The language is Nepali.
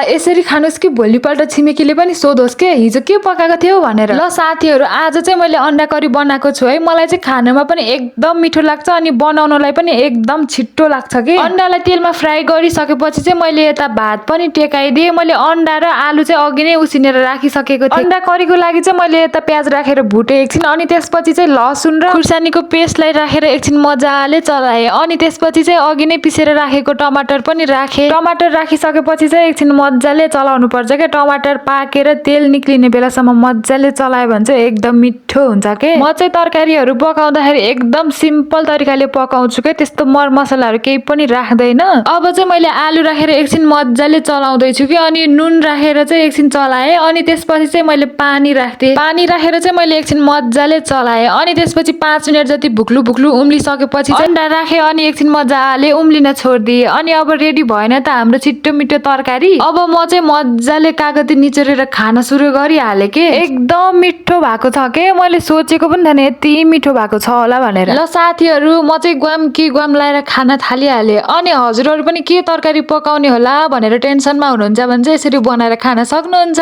यसरी खानुस् कि भोलिपल्ट छिमेकीले पनि सोधोस् के हिजो के पकाएको थियौ भनेर। ल साथीहरू, आज चाहिँ मैले अन्डा करी बनाएको छु है। मलाई चाहिँ खानमा पनि एकदम मिठो लाग्छ अनि बनाउनलाई पनि एकदम छिट्टो लाग्छ कि। अन्डालाई तेलमा फ्राई गरिसकेपछि चाहिँ मैले यता भात पनि टेकाइदिएँ। मैले अन्डा र आलु चाहिँ अघि नै उसिनेर राखिसकेको थिएँ। अन्डा करीको लागि चाहिँ मैले यता प्याज राखेर भुटेँ एकछिन, अनि त्यसपछि चाहिँ लसुन र खुर्सानीको पेस्टलाई राखेर एकछिन मजाले चलाएँ। अनि त्यसपछि चाहिँ अघि नै पिसेर राखेको टमाटर पनि राखेँ। टमाटर राखिसकेपछि चाहिँ एकछिन मजाले चलाउनु पर्छ क्या। टमाटर पाकेर तेल निक्लिने बेलासम्म मजाले चलायो भने चाहिँ एकदम मिठो हुन्छ के। म चाहिँ तरकारीहरू पकाउँदाखेरि एकदम सिम्पल तरिकाले पकाउँछु के, त्यस्तो मरमसलाहरू केही पनि राख्दैन। अब चाहिँ मैले आलु राखेर एकछिन मजाले चलाउँदैछु कि, अनि नुन राखेर चाहिँ एकछिन चलाएँ। अनि त्यसपछि चाहिँ मैले पानी राख्थेँ। पानी राखेर चाहिँ मैले एकछिन मजाले चलाएँ। अनि त्यसपछि 5 मिनट जति भुक्लु भुक्लु उम्लिसकेपछि अन्डा राखेँ अनि एकछिन मजाले उम्लिन छोडिदिएँ। अनि अब रेडी भएन त हाम्रो छिट्टो मिठो तरकारी। अब म चाहिँ मजाले कागती निचोरेर खान सुरु गरिहालेँ के। एकदम मिठो भएको छ के, मैले सोचेको पनि थिएन यति मिठो भएको छ होला भनेर। ल साथीहरू, म चाहिँ ग्वाम कि ग्वाम लाएर खान थालिहालेँ। अनि हजुरहरू पनि के तरकारी पकाउने होला भनेर टेन्सनमा हुनुहुन्छ भने चाहिँ यसरी बनाएर खान सक्नुहुन्छ।